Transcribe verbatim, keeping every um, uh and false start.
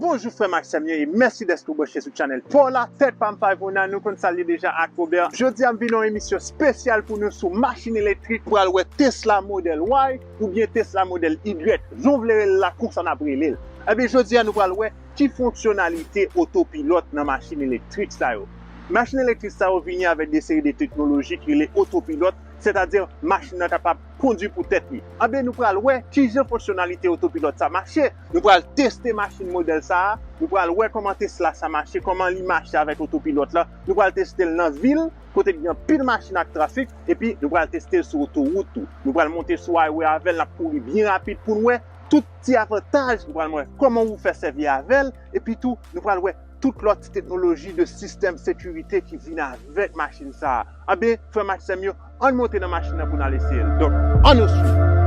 Bonjou frè m ak sè m yo, e mèsi dèske w branche sou channel pa w la. Tèt pa m Five oh nine, nou konn sa l ye deja ak Robert. Jodi a m vin yon emisyon espesyal pou nou sou machin elektrik. Pral wè Tesla Model Y oubyen Tesla Model Y, jan w vle rele l la, konsa n ap rele l. Ebyen jodi a nou pral wè ki fonksyonalite otopilòt nan machin elektrik sa yo. Machin elektrik sa yo vini avèk de seri de teknoloji ki rele otopilòt, sètadi machin nan kapab kondui pou tèt li. Anben nou pral wè kijan fonksyonalite otopilòt sa mache. Nou pral teste machin modèl sa a. Nou pral wè kòman Tesla sa mache, kòman li mache avèk otopilòt la. Nou pral teste l nan vil, kote gen anpil machin ak trafik, epi nou pral teste l sou otowout tou. Nou pral monte sou highway avè l, n ap kouri byen rapid pou n wè tout ti avantaj. Nou pral wè kòman ou fè sèvi avè l, epi tou nou pral wè tout lòt ti teknoloji de sistèm sekirite ki vin avèk machin sa a. Anben, frè m ak sè m yo, ann monte nan machin nan pou n al eseye l. Donk, ann nou swiv.